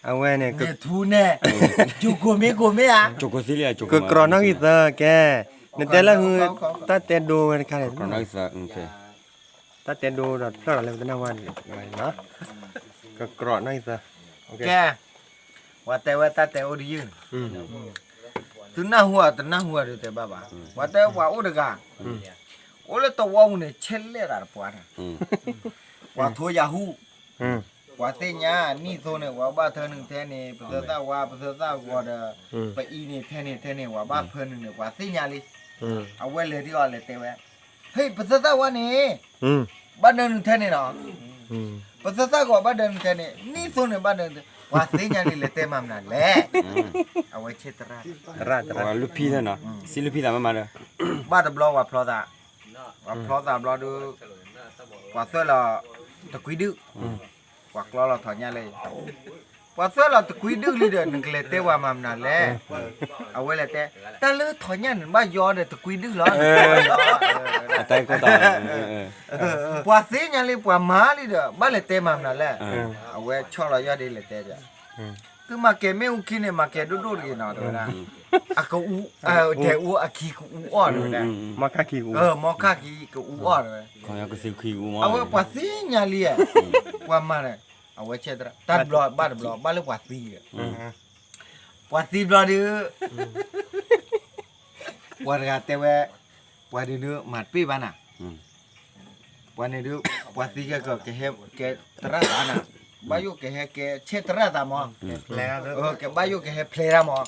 အဝဲန့ၣ် ထူန့ၣ် ကၠိကိးမ့ၢ်ကိးမ့ၢ်ဧါ, ကၠိကိးသံလံ ကကြၢးနီၣ်ဂံၢ်သၢကဲ, နတဲလၢဟု တၢ်တဲဒိဝဲတခါန့ၣ်, တၢ်တဲဒိဒီးဖျၢၣ်ဒီးလၢပတနၢ်ဟူဘၣ်, ကကြၢးနီၣ်ဂံၢ်သၢ, ကဲ, ပှၤတဲဝဲတၢ်တဲအိၣ်တယုၢ်, သုနၢ်ဟူဧါ တနၢ်ဟူဧါဒုးတဲဘၣ်ဘၣ်, ပှၤတဲပှၤအိၣ်တဂၤ, အိၣ်လၢတဝီပူၤန့ၣ် ဆဲးလဲၣ်သးတပှၢ်န့ၣ်, ပှၤထိယၤဟူၣ်, ပှၤသ့ၣ်ညါနံၣ်သိန့ၣ် ပှၤဘၣ်ထၢနုာ်ထဲန့ၣ် ပသၢသၣ်ဝါ ပသၢသၣ်ဂီၤဒီး ပအံၤန့ၣ်ထဲန့ၣ်ထဲန့ၣ် ပှၤဘၣ်ဖၢနုာ်န့ၣ် ပှၤသ့ၣ်ညါလံ, အဝဲလဲၤဒ်အီၤလဲၤတဲဝဲ, ဟ့ၣ် ပသၢသၣ်ဝါန့ၣ် ဘၣ်ဒၢနုာ်ထဲန့ၣ်နီၤ, ပသၢသၣ်ဂီၤဘၣ်ဒၢနုာ်ထဲန့ၣ် နံၣ်သိန့ၣ်ဘၣ်ဒၢနုာ်ထဲ, ပှၤသ့ၣ်ညါလံ လဲၤတဲမၤမနုၤလဲၣ်, အဝဲဆဲးသရၣ်, စံးလၢဖံသးမးမးဒီး, ဘၣ်တဘျီပှၤဖျီသး, ပှၤဖျီသးဘျီဒီး, ပှၤသွဲၣ်လီၤတကွံဒုၣ်, ပှၤကျီလီၤထီၣ်ညၣ်လၢ, ပှၤသွဲၣ်လီၤတကွံဒုၣ်လံဒီး နကလဲၤတဲပှၤမၤမနုၤလဲၣ်, အဝဲလဲၤတဲ, တၢ်လၢထီၣ်ညၣ်န့ၣ် ဘၣ်ယီဒီးတကွံဒုၣ်လီၤ, ပှၤသ့ၣ်ညါလံ ပှၤမၤလံဒီး ဘၣ်လဲၤတဲမၤမနုၤလဲၣ်, အဝဲဆီၣ်လီၤယီၢ်ဒ်လဲၤတဲဒီး, သုမၤကဲၤမ့ၣ်အူခံန့ၣ် မၤကဲၤဒိၣ်ဒိၣ်တဂ့ၤနီၤ တဲဝဲဒၣ်, အကအူ, တဲအူအခံကအူအီၣ်တဲဝဲဒၣ်, မီခါခံကအူ, မီခါခံကအူအီၣ်တဲဝဲ, အဝဲပှၤသ့ၣ်ညါလံ, ပှၤမၤန့ၣ်, အဝဲဆဲးသရၣ် တၢ်တဘျီဘၣ်တဘျီ ဘၣ်လၢပှၤသံဒီး, ပှၤသံဘျီဒီး, ပှၤတဂၤတဲဝဲ, ပှၤဒုးဒုးမၤတပ့ၢ်ဘၣ်နၤ, ပှၤန့ၣ်ဒုး, ပှၤသံကဲကဟဲကဲသရၣ်သးနၤ, ဘၣ်ယိၣ်ကဟဲကဲဆဲးသရၣ်သးမး, ကဘၣ်ယိၣ်ကဟဲဖျဲးတၢ်မး,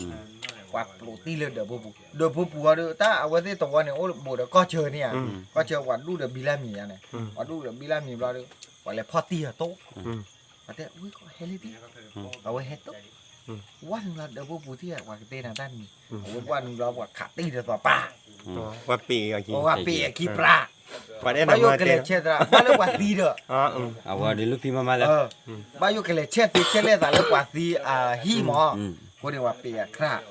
ပှၤပျိးတံၢ်လၢဒၢးဖိပူၤ, ဒၢးဖိပူၤအီၤဒီး တၢ်အဝဲသ့ၣ်တဝီန့ၣ် အိၣ်ဘူးဒီးကီၢ်ဆၢန့ၣ်ဧါ, ကီၢ်ဆၢပှၤဒူၣ်ဒီးဘံလၢမံၤယါန့ၣ်, ပှၤဒူၣ်ဒီးဘံလၢမံၤဘျီဒီး, ပှၤလဲၤဖီၣ်တံၢ်အီၤတိၢ် ပှၤတဲဝဲဟဲလံတံၢ်, အဝဲဟဲတိၢ်, ဝဲနုာ်လီၤဒၢးဖိပူၤတံၢ် ပှၤကတဲနၤတၢ်တမံၤ, အဝဲဝဲနုာ်လီၤပှၤခးတံၢ်ဒီးသီပၢ်, ပှၤပ့ၢ်အခံ, ပှၤပ့ၢ်အခံပြး, ဘၣ်ယိၣ်ကလဲၤဆဲးသရၣ် ဘၣ်လၢပှၤသံဒီး, အဝဲဒ်လၢဖံမၤမၤလၢ, ဘၣ်ယိၣ်ကလဲၤဆဲးသ့ဆဲးလဲၣ်သးလၢပှၤသံအဟံၣ်မး, အဃိန့ၣ်ပှၤပ့ၢ်အကြၢး,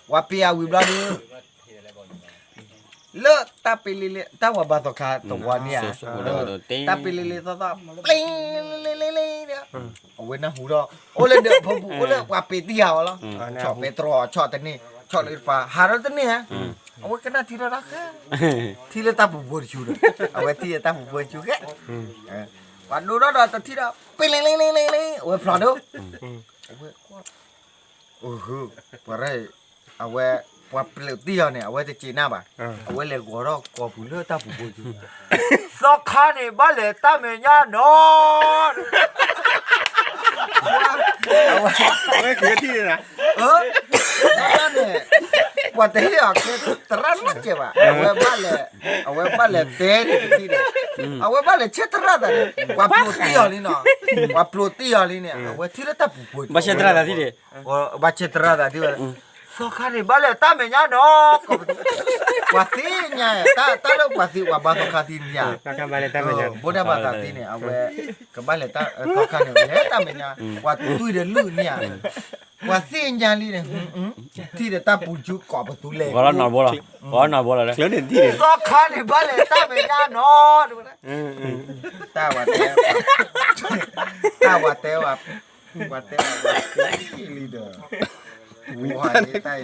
ပှၤပ့ၢ်အဝံၤဘျီဒီး လၢတၢ်ပ့လ့လ့ တၢ်ဝၤဘါသီခါတဝီန့ၣ်ဧါ, တၢ်ပ့လ့လ့သီသီ ပ့လ့လ့လ့လ့လ့, အဝဲနၢ်ဟူဒီး အိၣ်လၢဒၢးဖိပူၤ အိၣ်လၢပှၤပ့ၢ်တံၢ်ဧါအီၤလီၤ, ဆီၣ်ပဲတြီ ဆီၣ်တန့ၢ် ဆီၣ်လၢတပၤ ဟးထီၣ်တန့ၢ်ဧါ, အဝဲကနၣ်ထံထီၣ်တၢ်ဃဲ, ထံၣ်လၢတၢ်ပူၤဖိတဆူဒီး, အဝဲထံၣ်လၢတၢ်ပူၤဖိတဆူဃဲ, ပှၤဒိၣ်ထီၣ်ဒီးတထံၣ်ဒီး ပ့လ့လ့လ့လ့လ့ အဝဲဖျိးဒိၣ်, အဝဲကွၢ် ပှၤရဲၣ်, အဝဲ, ပှၤပျိးတံၢ်အီၤန့ၣ် အဝဲတစံးနၢ်ဘၣ်, အဝဲလဲၤဂီၤထီၣ်ကိာ်ပူၤလၢတၢ်ပူၤဖိဆူ, သီခါန့ၣ် ဘၣ်လဲၤတၢ်မဲာ်ညါနီၤ, အဝဲ, အဝဲက့ၤထံၣ်န့ၣ်, န့ၣ်, ပှၤတဟ့ၣ်အီၤကဲသရၣ်နီတစဲးဘၣ်, အဝဲဘၣ်လဲၤ, အဝဲဘၣ်လဲၤတဲန့ၣ်တထံၣ်န့ၣ်, အဝဲဘၣ်လဲၤဆဲးသရၣ်သးန့ၣ်, ပှၤပျိးတံၢ်အီၤလံနီၤ, ပှၤပျိးတံၢ်အီၤလံန့ၣ် အဝဲထံၣ်လၢတၢ်ပူၤဖိဆူ ဘၣ်ဆဲးသရၣ်သးသံန့ၣ်, ဘၣ်ဆဲးသရၣ်သးသံဝဲ, သီခါန့ၣ် ဘၣ်လဲၤတၢ်မဲာ်ညါနီၤ, ပှၤသ့ၣ်ညါ, တၢ်လၢပှၤသံပှၤဘါသီခါသံန့ၣ်ဧါ, ဘိဒၣ်ဘၣ်သးသံန့ၣ် အဝဲ, ကဘၣ်လဲၤတၢ်သီခါန့ၣ် လဲၤတၢ်မဲာ်ညါ, ပှၤတူၢ်ဒီးလုၢ်န့ၣ်ဧါ, ပှၤသ့ၣ်ညါလံန့ၣ်, ထံၣ်ဒီးတၢ်ပူၤဆူကိာ်ပသူလဲၤ, သီခါန့ၣ် ဘၣ်လဲၤတၢ်မဲာ်ညါနီၤ, တၢ်ဝၤတဲ, တၢ်ဝၤတဲဝဲ, ပှၤတဲဝဲလံဒီး, ချၢထံၣ်န့ၣ်နီၤဝဲန့ၣ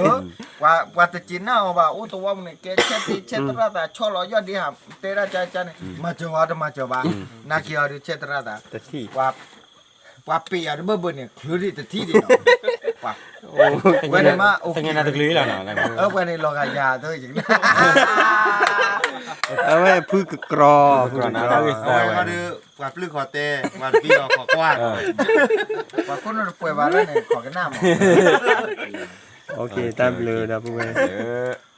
်, ပှၤတစံးနၢ်အီၤဘၣ် အိၣ်တဝီပူၤန့ၣ် ကဲဆဲးသ့ဆဲးသရၣ်သး ဆီၣ်လီၤယီၢ်ဒ့ဟး တဲဒၣ်ကကန့ၣ် မၤစၢၤဝဲတမၤစၢၤဘၣ်, နာ်က့ၤအီၤဒုးဆဲးသရၣ်သး, ပှၤပ့ၢ်အီၤတဘၣ်ဘၣ်န့ၣ် ချၢထံၣ်တထံၣ်န့ၣ်နီၤ, ဝဲန့ၣ်မး, ဝဲန့ၣ်လီၤဂာ်ယၤသၢ, အဝဲဖုကကြီ, ဖုကကြီ, ပှၤပျုၢ်ခီၣ်တဲ, ပှၤပျုၢ်ခီၣ်ကွၢ်, ပှၤခိၣ်နူာ်တပှဲၤဘၣ်လၢန့ၣ် ခီၣ်ကနၣ်မး, တၢ်ဘျုးဒီပုၢ်ဝဲၢ်, အၢ